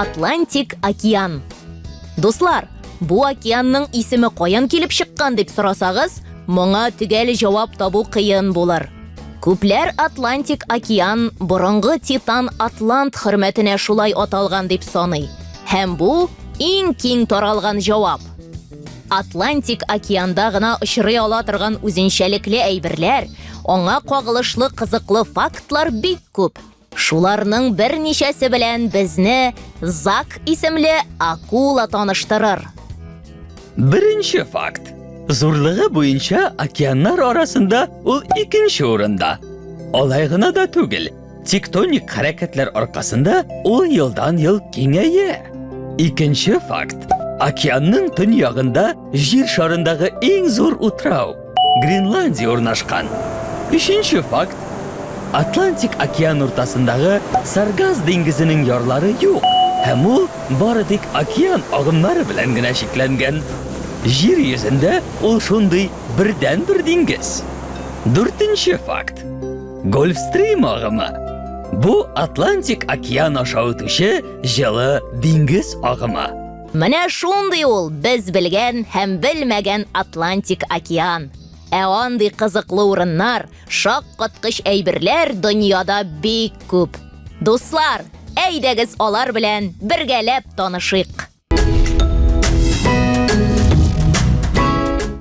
Атлантик океан. Дуслар, бу океанның исеме каян килеп чыккан дип сорасагыз, моңа төгәл җавап табу кыен булыр. Күпләр Атлантик океан борынгы Титан Атлант хөрмәтенә шулай аталган дип саный. Һәм бу иң киң таралган җавап. Атлантик океанда гына очрый ала торган үзенчәлекле әйберләр, аңа кагылышлы кызыклы фактлар бик күп. Шуларның берничәсе белән безне Зак исемле акула таныштырыр. Беренче факт. Зурлыгы буенча океаннар арасында ул икенче урында. Алай гына да түгел, тектоник хәрәкәтләр аркасында ул елдан-ел киңәя. Икенче факт. Океанның төньягында Җир шарындагы иң зур утрау, Гренландия урнашкан. Өченче факт. Атлантик океан уртасындагы Саргас диңгезенең ярлары юк, һәм ул бары тик океан агымнары белән генә чикләнгән. Җир йөзендә ул шундый бердәнбер диңгез. Дүртенче факт. Гольфстрим агымы. Бу Атлантик океан аша үтүче җылы диңгез агымы. Менә шундый ул без белгән һәм белмәгән Атлантик океан. Ә андый кызыклы урыннар, шаккаткыч әйберләр дөньяда бик күп. Дуслар, әйдәгез алар белән бергәләп танышыйк.